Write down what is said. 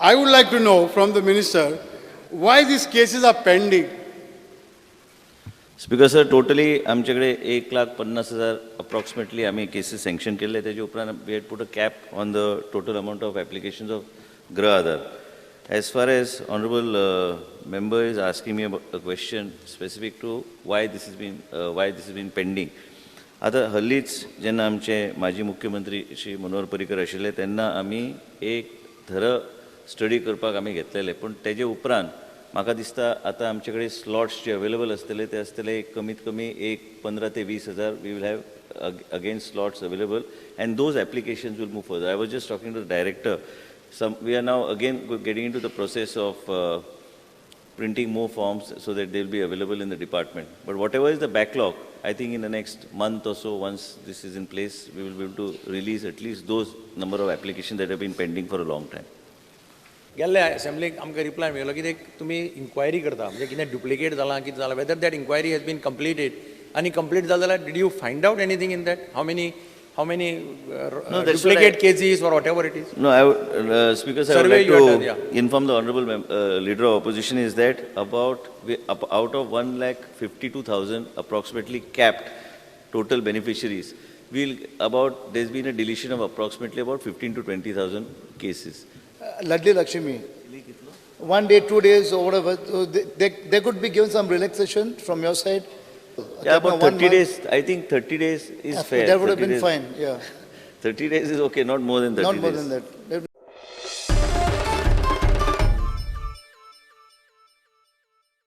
I would like to know from the minister why these cases are pending. Speaker sir, totally आमचे कडेन 1,50,000 approximately आमी cases sanction केल्ले. तेजे उपरांत we had put a cap on the total amount of applications of Gruha Aadhaar. As far as honourable member is asking me a question specific to why this is been pending, आतां हल्लीच जेन्ना आमचे माजी मुख्यमंत्री श्री मनोहर पर्रीकर आशिल्ले तेन्ना आमी एक थरो स्टडी करपाक आमी घेतलेले, पूण तेजे उपरांत म्हाका दिसता आतां आमचे कडेन स्लॉट्स जे अवेलेबल आसतले ते आसतले एक कमीत कमी एक 15 ते 20 हजार. We will have again slots available and those applications will move further. I was just talking to the director. Some we are now again getting into the process of printing more forms so that they'll be available in the department. But whatever is the backlog, I think in the next month or so, once this is in place, we will be able to release at least those number of applications that have been pending for a long time. गेल्ले असेंब्लीक आमकां reply मेळ्ळो की ते तुमी enquiry करता, म्हणजे कितें duplicate जालां, कितें जालां, whether that inquiry has been completed आनी कंप्लीट जालें जाल्यार did you find out anything in that, how many No, that's what duplicate cases or whatever it is? No, I would, Speaker sir, I would Survey like you had to done, yeah. inform the honorable leader of opposition is that about, out of 1,52,000 approximately capped total beneficiaries, we'll about, there's been a deletion of approximately about 15 to 20,000 cases. Ladli Lakshmi. One day, 2 days, or whatever, so they could be given some relaxation from your side. Yeah, about One 30 month. Days, I think 30 days is fair. That would have 30 been days. Fine, yeah. 30 days is okay, not more than 30 Not more days. Than that. That